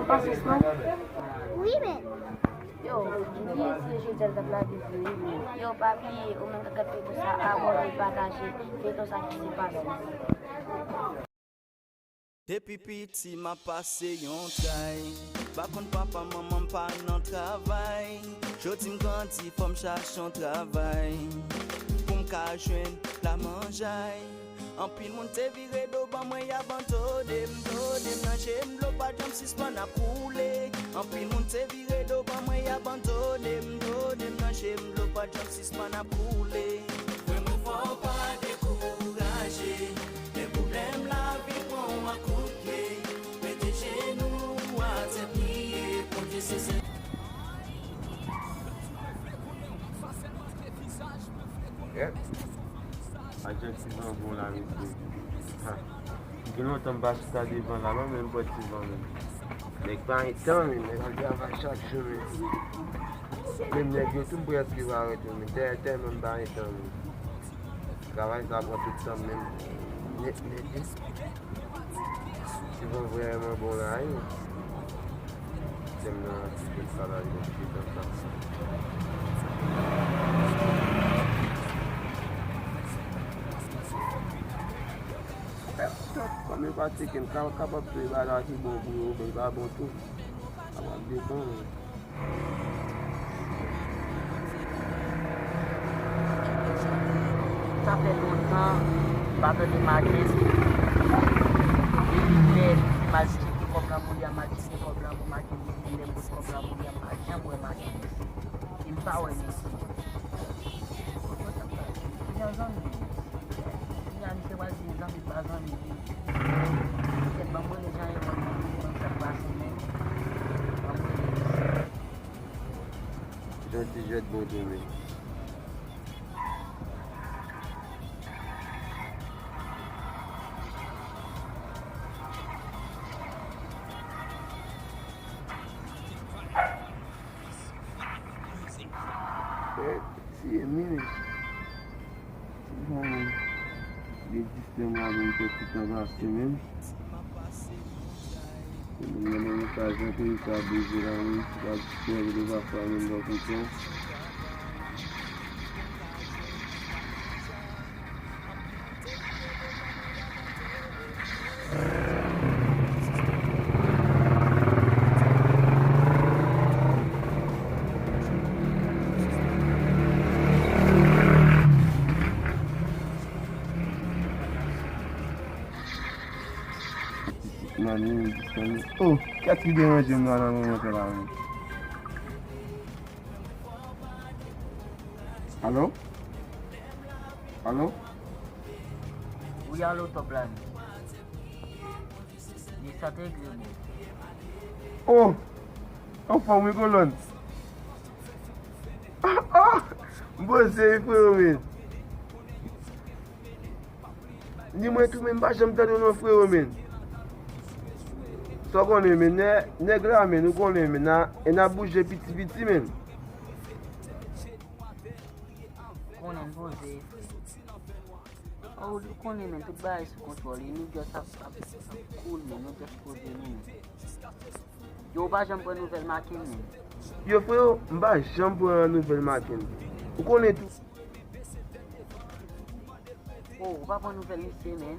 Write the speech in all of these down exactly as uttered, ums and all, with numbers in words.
Pasyans non. Wi, men. Yo, m bliye si e jodi a l t ap lage vre, wi, men. Yo, pa bliye, ou menm k ap gad feyton sa, abòne, pataje feyton sa ki se pa lòm. Depi piti m ap pase yon tray. Pa konn papa manman m pa nan travay. Jodi m grandi fò m chache yon travay pou m ka jwenn lamanjay. Anpil moun te vire do ban mwen y abandone m, done m nan je m dlo pa janm sispann ap koule. Anpil moun te vire do ban mwen y abandone m, done m nan je m dlo pa janm sispann ap koule. Frè mwen fò w pa dekouraje. Men pwoblèm lavi pran w ak kout pye. Mete jenou w atè priye, Bondye se sèl. Yèp. Adjektif an bon la, mesye. Ha. Gen lontan m pa chita devan la non, men m pran ti van menm. Nèg pa gen tan, men nèg al travay chak jou, men. Menm nèg yo tou m prèske pa wè tou, men tè-, tèlman m pa gen tan, men. Travay sa pran tout tan m menm. Nèt, nèt, wi. Ti van vrèman bon la, wi. Tèm nan ti pèt sa la, li pèt an sa. Kòm yo pa tcheke m, ka-, kapab tou e bagay ki bon pou yo, oubyen li pa bon tou. Sa pral depann. Sa fè lontan m pa tande Maken. Depi lè m al tcheke kòb lan pou li a, m al tcheke kòb lan pou Maken, depi lè m pot kòb lan pou li a, m pa janm wè Maken. E m pa wè mesye. Jan zanmi. Kounya misye pral vin zanmi pa zanmi li. Kèt, ban m rele Jean Erol, ban m wè sa k pase menm. Ban m rele misye. Jean ti jwèt bon tou menm. Fè tiye mi menm. Bon, gen dis tan m la menm, fè ti tan pase menm. Mwen nan okazyon peyi sa bouje la menm, si pa bèl de pafwa menm bò kote. Mami, mami. Oh, kiyès ki deranje m la nan moman sa la menm? Alo? Alo? Wi, alo, Top Line. Li sa te regle, bro. Oh! Anfòm wi, kolòn. Ah, ah! M poze wi, frero, men. Ni mwen tou, men m pa janm tande w non, frero, men. Sa w konnen, men, nè-, nèg la, men, ou konnen, men, na, e n ap bouje piti piti, men. Konnen m poze. Oh, ou konnen, men, tout bagay sou kontwòl. E nou just ap, ap, ap cool, men, nou just poze nou, men. Yo, ou pa janm pran nouvèl Maken, men. Yo, frero, m pa janm pran nouvèl Maken. Ou konnen tou. Oh, ou pa pran nouvèl misye, men.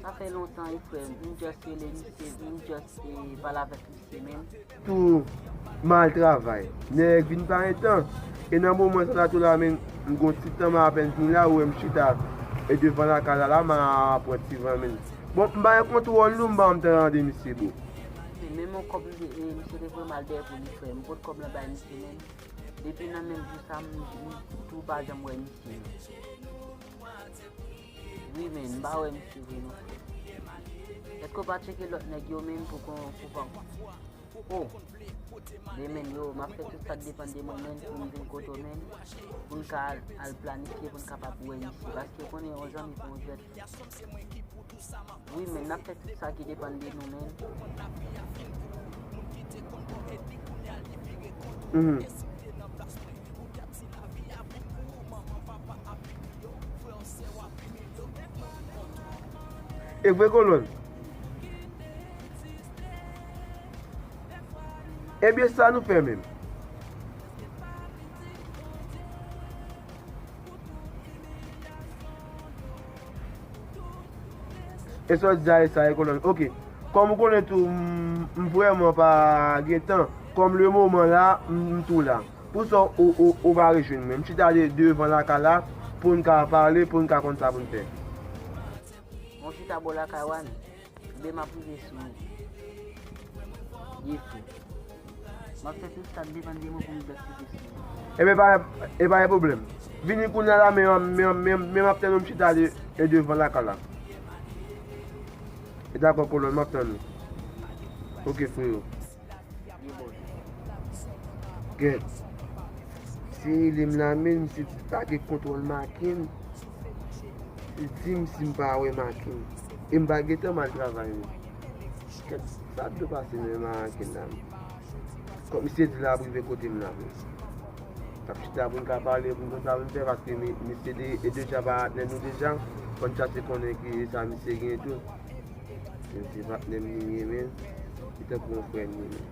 Sa fè lontan, wi, frè m. M just rele misye, m just, eh, pale avèk misye, men. Tou mal travay. Nèg vin pa gen tan. E nan moman sa la tou la, men, m gon ti tan, m apèn fini la, ou wè m chita e devan lakay la, la, m a pran ti van, men. Bon, m pa gen kontwòl nou, m pa janm tande misye, bro. Men, men yon kòb, eh, misye te voye m al dèyè pou li, frè m. M pot kòb lan bay misye, men. Depi nan menm jou sa, m, m tou pa janm wè misye. Wi, men, m pa wè misye vre non, frè. Èske w pa tcheke lòt nèg yo menm pou kon, pou pa. Oh. Men, men, yo, m ap fè tout sa k depann de mwen, men, pou m vin kote w, men, pou n ka al, al planifye, pou n kapab wè misye. Paske w konnen, yon zanmi pou yon jwèt. Wi, men n ap fè tout sa ki depann de nou, men. Mhm. E vre, kolòn. Ebyen, sa nou fè menm? E sa w di a, e sa, e kolòn. Oke. Kòm ou konnen tou, m, m vrèman pa gen tan. Kòm le moman la, m, m tou la. Pou sa, ou, ou, ou pa rejwenn mwen. M chita de, devan lakay la, pou n ka pale, pou n ka konn sa pou n fè. Mwen chita bò lakay Wani. Dema prive sou Jefri. M ap fè tout sa k depann de mwen pou m bèk prive sou. Ebyen, pa, e pa gen pwoblèm. Vini kounye a la, men, men, men, men m ap tann ou, m chita de, e devan lakay la. E dakò, kolòn, m ap tann ou. Oke, freyo. Gen. Si li m la, men misye di pa gen kontwòl Maken. Li di m si m pa wè Maken. E m pa gentan m al travay, men. Kèt, sa dwe pase nan Maken la, men. Kòm misye di l ap rive kote m la, men. N ap chita pou n ka pale, pou n konn sa pou n fè, paske mi, misye de, e deja pa patnè nou deja. Fò n chache konnen ki sa misye gen tou. Men se patnè m li ye, men. Li tankou yon frè m li ye, men.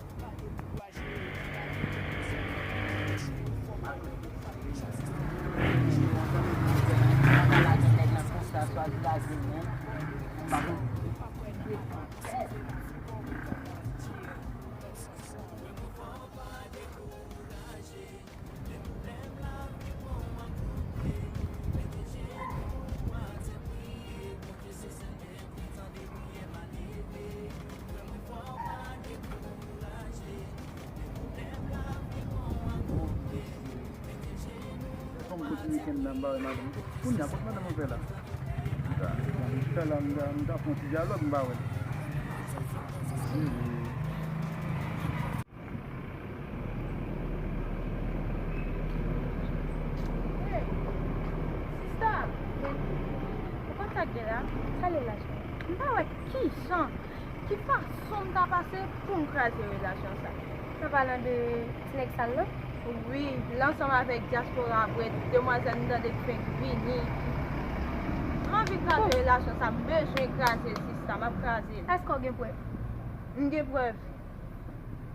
Kounye a, kot madanm mwen fè la? M ta, m ta la, m ta, m ta fè yon ti dyalòg, m pa wè. Hey, sista, ou konn sa k gen la? Sa l ye la, cheri? M pa wè kijan, ki fason m ta pase pou m kraze relasyon sa. Nan palan de ti nèg sal lan? Wi, l ansanm avèk dyaspora vre, demwazèl m tande k fenk vini. M anvi kraze relasyon sa, m bezwen kraze l, sista, m ap kraze l. Èske w gen prèv? M gen prèv.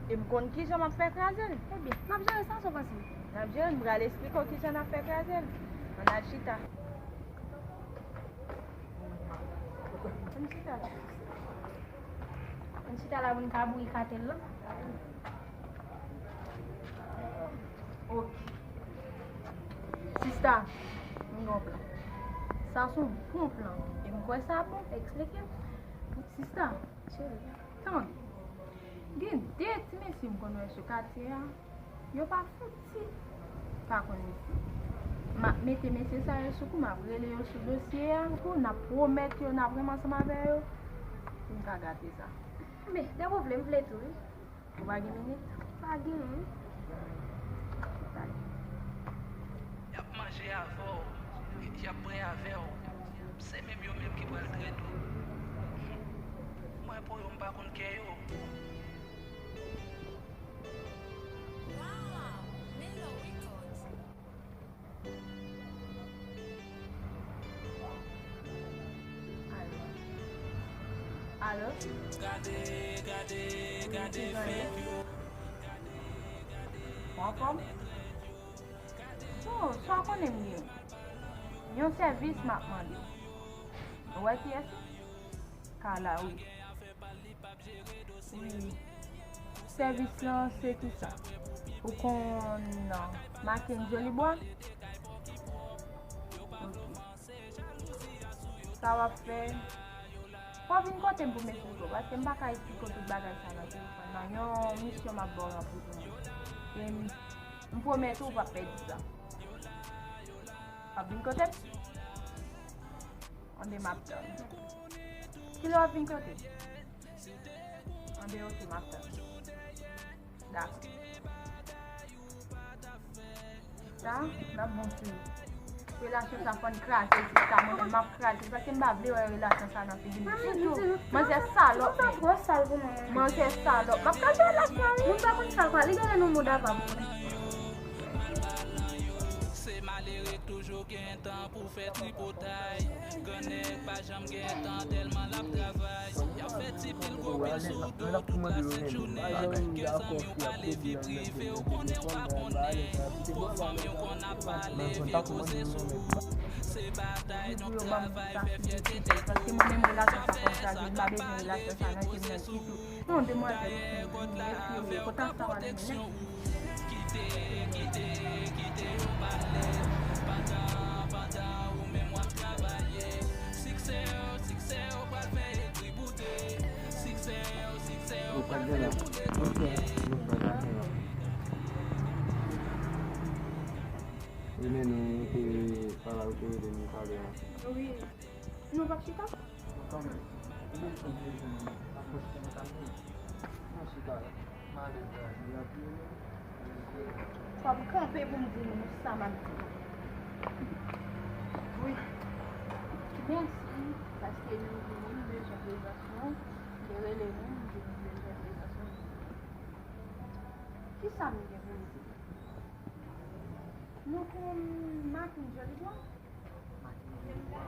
E m konn kijan m ap fè kraze l. Ebyen, n ap jere sa, sa w panse? N ap jere l, m pral esplike w kijan n ap fè kraze l. Ann al chita. Ann chita la. Ann chita la pou n ka bouyikate l lan. Ok. Sista, m gen yon plan. Sa se yon bon plan. E m kwè sa bon. Eksplike m. Sista, cheri, tande. Gen de ti mesye m konn wè sou katye a. Yo pa fouti pa konn mesye. M ap mete mesye sa yo sou kou, m ap rele yo sou dosye a, kou n ap pwomèt yo n ap renmen ansanm avè yo, pou n ka gate sa. Men, depi w vle, m vle tou, wi. Ou pa gen minit? Pa gen, non. Talè. Y ap manje avè w, y ap bwè avè w. Se menm yo menm ki pral trete w. Mwen pou yo, m pa konn kè yo. Wow! Melo Records. Alo? Alo? Gade, gade, gade fèk yo. Ou anfòm? Oh, sa w konnen m ye. Yon sèvis m ap mande w. Ou wè kiyès li? Kala, wi. Wi. Sèvis lan se kisa? Ou konn Maken Jolibwa? Ok. Sa w ap fè? Fò w vin kote m pou m esplike w, paske m pa ka esplike w tout bagay sa nan telefòn nan. Yon misyon m ap ba w ranpli pou mwen. E m, m pwomèt ou, ou p ap pèdi sa. W ap vin kote m? Anben m ap tann. Kilè w ap vin kote? Anben, ok, m ap tann. Dakò. Sa, n ap bon sou li. Relasyon sa fò n kraze l, sista, mwen menm m ap kraze l, paske m pa vle wè relasyon sa nan figi m ditou. Manzè salòp, men. Sa twò sal pou mwen. Manzè salòp. M ap kraze relasyon an, wi. Moun pa konn sa kwa, li genlè nan mond apa pou mwen. Se malere k toujou gen tan pou fè tripotay. Grannèg pa janm gen tan tèlman l ap travay. Y ap fè ti pil gwo pil. Mwen ap tou mande yo renmen. Pa janm dakò fi ap kouri nan nèg yo nan telefòn, nan bagay sa. Se bon bagay sa. Men kontak ou mande yo renmen. Di pou yo ban m sa, paske mwen menm relasyon sa fè m kraze, m pa bezwen relasyon sa nan vi m nan ditou. Non, demwazèl, ou fin vini, e kontak sa pa nan men nèg. Ou pa t gen la. Ok. Ou pa t gen la. Wi, men nou te pale ou te rele nou talè a. Wi. Nou p ap chita? Kanmenm. Ou bezwen jwenn mwen. Apwòch mwen sa m di. Mwen chita la. M alèz la. Fò m kanpe pou m di nou sa m ap di. Wi. Mèsi, paske nou vini, m bezwen prezans nou. M te rele nou, m di nou m bezwen prezans nou. Kisa m gen pou m di? Nou konn Matin jodi dwa? Matin jodi dwa.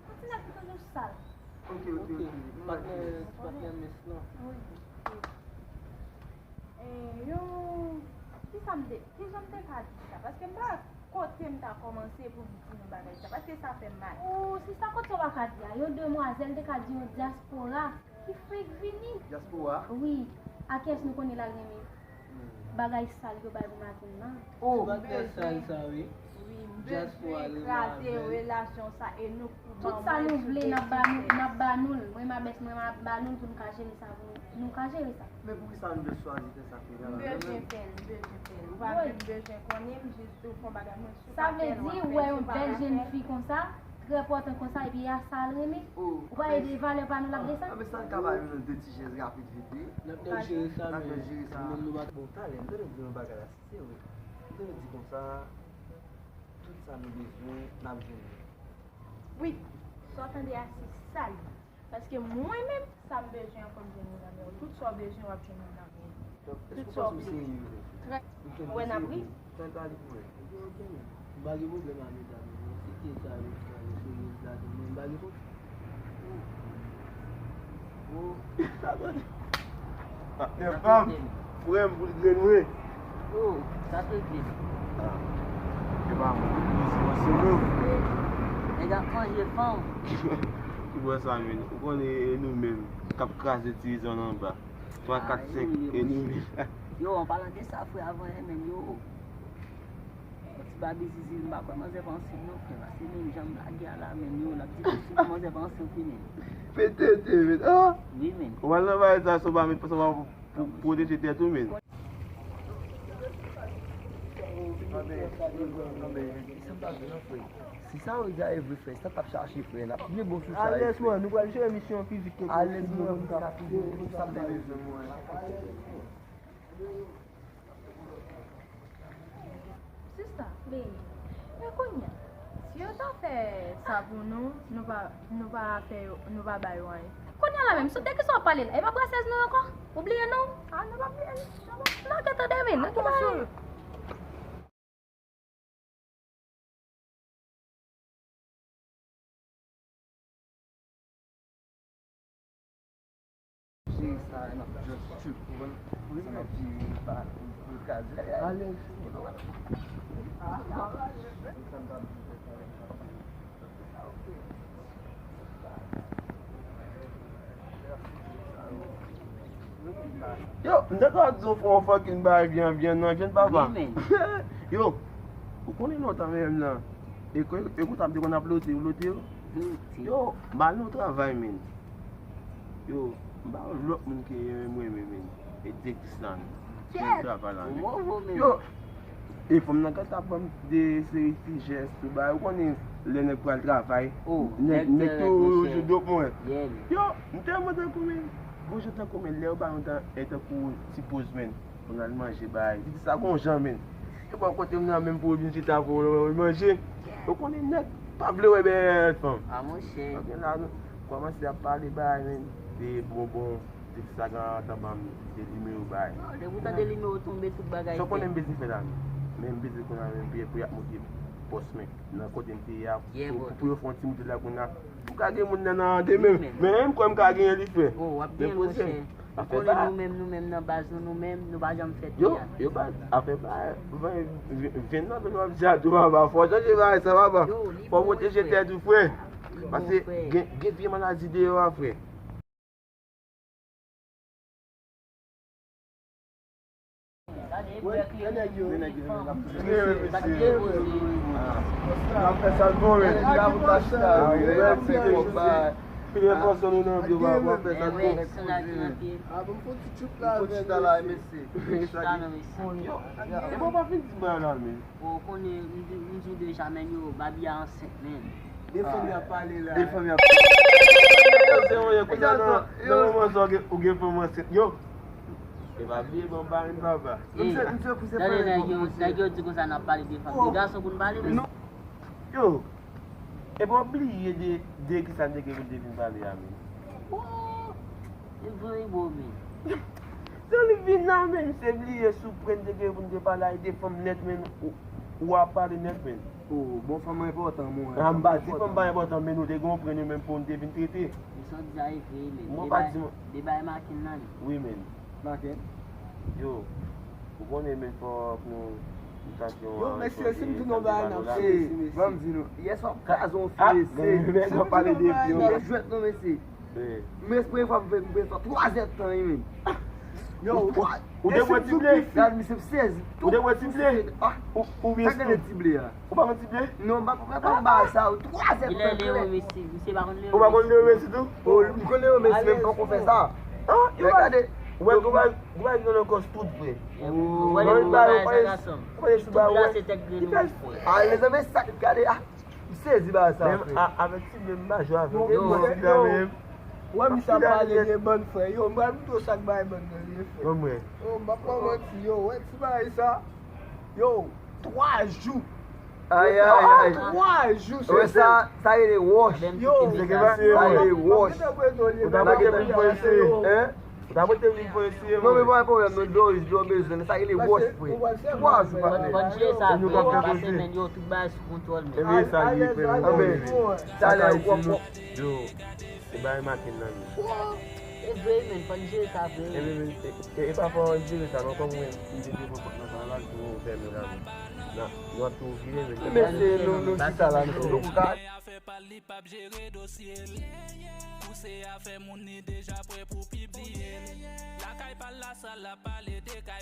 Yon ti nèg ki toujou sal. Ok, ok, ok. Patnè, patnè mès lan. Wi. E, yo, kisa m te, kijan m te ka di sa? Paske m pa wè kote m ta kòmanse pou m di yon bagay sa, paske sa fè m mal. O, sista, kote w pa ka di a? Yon demwazèl te ka di yon dyaspora ki fenk vini. Dyaspora? Wi. A kiyès nou konnen l al renmen bagay sal yo bay pou Matin nan? O, bagay sal sa, wi. Wi, m bezwen kraze relasyon sa e nou pou ban mwen. Tout sa nou vle, n ap ba nou, n ap ba nou l. Mwen m a bès, mwen m ap ba nou l pou nou ka jere sa, pou nou ka jere sa. Men poukisa nou te chwazi fè sa kounye a la menm? M bezwen fè l, m bezwen fè l. Ou pa menm bezwen konnen, m jis di w fè yon bagay, mwen sou pa fè l, w ap fè l, sou pa ka fè l. Sa vle di, ou wè yon bèl jèn fi konsa, trè pòtan konsa, epi a sa l renmen? Ou pa ede valè pa nou l ap desann? Anben sa n ka ba youn de ti jès rapid vit vit. N ap jere sa, men nou menm nou pa. Bon, talè, m tande w di yon bagay la, si se vre. M tande w di konsa, tout sa nou bezwen, n ap jwenn li. Wi, sa w tande a, se sa l ye. Paske mwen menm, sa m bezwen an, fò m jwenn li nan men w. Tout sa w bezwen, w ap jwenn li nan men w. Tout sa w vle. Trè. Ou wè n ap ri? Fè l pale pou mwen. M pa gen pwoblèm a medam yo non. Si se sa yo, sa yo, se yo ladan mwen, m pa gen pwoblèm. Oh. Oh. Patnè pa m, frè m pou l grenn mwen. Oh, sa se grenn. Ah. E pa mwen, se mwen, se mwen. Nèg ap manje fanm. Ki bò sa, men? Ou konnen e nou menm k ap kraze ti zòn anba. Twa, kat, senk, e nou menm. Yo, an palan de sa, frè, avan yè menm, yo. Ti babi zizi, m pa kwè manzè pa ansent non, frè, paske menm jan m lage a la, menm yo, l ap di pou manzè pa ansent wi, menm. Petete, men, ah! Wi, menm. Ou al nan bagay sa, sa w pa met, sa w pa pou pwoteje tèt ou, menm. Si sa yo di a e vre, frè, sa t ap chache, frè, n ap byen bon sou sa. Alèz, mwen, nou pral jere misyon an pi vit ke posib. Alèz, mwen, nou ka pi vit, sa m te bezwen, mwen. Sista, men, men kounye a, si yo ta fè sa pou nou, nou pa, nou pa fè yo, nou pa ba yo anyen. Kounye a la menm, sou de kisa w ap pale la? E pa brasèz nou ankò? Ou bliye non? A, nou pa bliye l. Non, gen tande men, nou ki ba yo. Jere sa, n ap just trip, ou konprann? Sa n ap vire pa, pou kraze. Alèz. Yo, m te ka di w fè yon fucking bagay byen, byen nan vyann papa. Wi, men. Yo, ou konnen lontan menm nan. E ko-, e konsa m te konn ap lote, ou lote yo? Lote. Yo, m al nan yon travay, men. Yo, m pa wè lòt moun ke mwen renmen, men. E direktris la, men. Ki travay la, men. Yo, e fanm nan gentan ap ban m de seri ti jès, tou bagay. Ou konnen lè nèg pral travay, nèg, nèg toujou dwòp mwen. Yo, m tèlman tankou, men. Gon jan tankou, men, lè yo ba nou tan, e tankou ti poz, men. Pou n al manje, bay. Li di sa gon jan, men. Yo ba w kote m nan menm pou w vin chita pou w manje. Ou konnen nèg pa vle wè bèl fanm. A, monchè. Kounye a la, nou kòmanse ap pale, bay, men. De bonbon, de ti sagan, antan ban m de nimewo, bay. Non, depi w tande nimewo tonbe, tout bagay fèt. Sa w konnen m bezwen fè la, men. Men m bezwen konnen, men, pou, pou y ap moke m. Bòs, men nan kote m te ye a, pou, pou yo fè yon ti moute la kounye a. M ka gen moun nan nan demen, men menm kwè m ka genyen li, frè. Oh, w ap genyen l, monchè. Ou konnen nou menm, nou menm nan baz nou, nou menm, nou pa janm fè teyat. Yo, yo ba, afè pa, ven, ven nan, men w ap di a tou, papa. Fò w chanje bagay sa, papa. Fò w pwoteje tèt ou, frè. Paske gen, gen vye maladi deyò a, frè. Ou konnen, m di, m di w deja, men yo, Babi a ansent, men. De fanm y ap pale la. De fanm y ap pale. Se yon, kounye a nan, nan moman sa w gen, ou gen fanm ansent. Yo. E pa bliye ban Babi papa. Ey, tande nèg yo, nèg yo di konsa n ap pale de fanm. De gason pou n pale, men. Yo. E pa bliye de, de kisa n te gen pou n te vin pale a, men. E vre wi, bro, men. Jan li vin la, men, misye bliye sou pwen n te gen pou n te pale a, e de fanm nèt, men, ou, ou ap pale nèt, men. Oh, bon, fanm enpòtan, mwen. A, m pa di fanm pa enpòtan, men nou te gen yon pwen nou menm pou n te vin trete. Men sa w di a e vre, men. Mwen pa di, de bay Maken nan, men. Wi, men. Maken. Yo, ou konnen, men, fòk nou, nou tante yon. Yo, mesye, si m di nou bagay nan fè, mesye. Ban m di nou, yè swa w kraze yon fi, mesye. Si m di nou bagay nan fè. Jwèt non, mesye. Men se premye fwa m fè, m fè sa twa zèdtan wi, men. Yo, ou te pran ti ble? Gad, misye sezi. Ou te pran ti ble? Ou, ou byen tou? Ou pa pran ti ble? Non, m pa, m pa, m pa sa, twa zèdtan klè. Ou pa konn leve mesye tou? Oh, m konn leve mesye, men m poko fè sa. Ah, yo gade. Ou wè, ou wè, ou wè, yo nan kòs tout vre. Ou wè, ou wè, ou wè, sou ba, ou wè. Ah, mezanmi, sa, gade, ah. M sezi ba sa, frè. Menm avèk ti ble m pa jwe avè l. Yo, yo, yo. Wè misye ap pale de bann, frè. Yo, m pral montre w sa k bay bann nan ye, frè. Ban mwen. Yo, m ap pa manti, yo, wè ti bagay sa. Yo, twa jou. Ay, ay, ay. Twa jou, se sa, sa rele wòch. Yo, sa rele wòch. Ou ta mete pou l eseye. Hein? Ou ta mete vin pou eseye. Non, men pa gen pwoblèm, non, dlo, dlo bezwen, sa rele wòch, frè. Twa jou, patnè. Fò n jere sa vre, pase men yo, tout bagay sou kontwòl, men. Ebyen, sa li ye, frè. Talè, w ap wè. Yo, e bagay Maken nan, men. E vre, men, fò n jere sa vre. E, e, e, e pa fò n jere sa, non, kòm mwen, m te devan pòt nan sa la, pou mwen fèmen la, men. Nan, nou ap tou vire, men. Men se nou, nou chita la, nou. Afè pa l, li p ap jere dosye l. Pouse afè moun, li deja prè pou pibliye l. Lakay pa l la, sa l ap pale de kay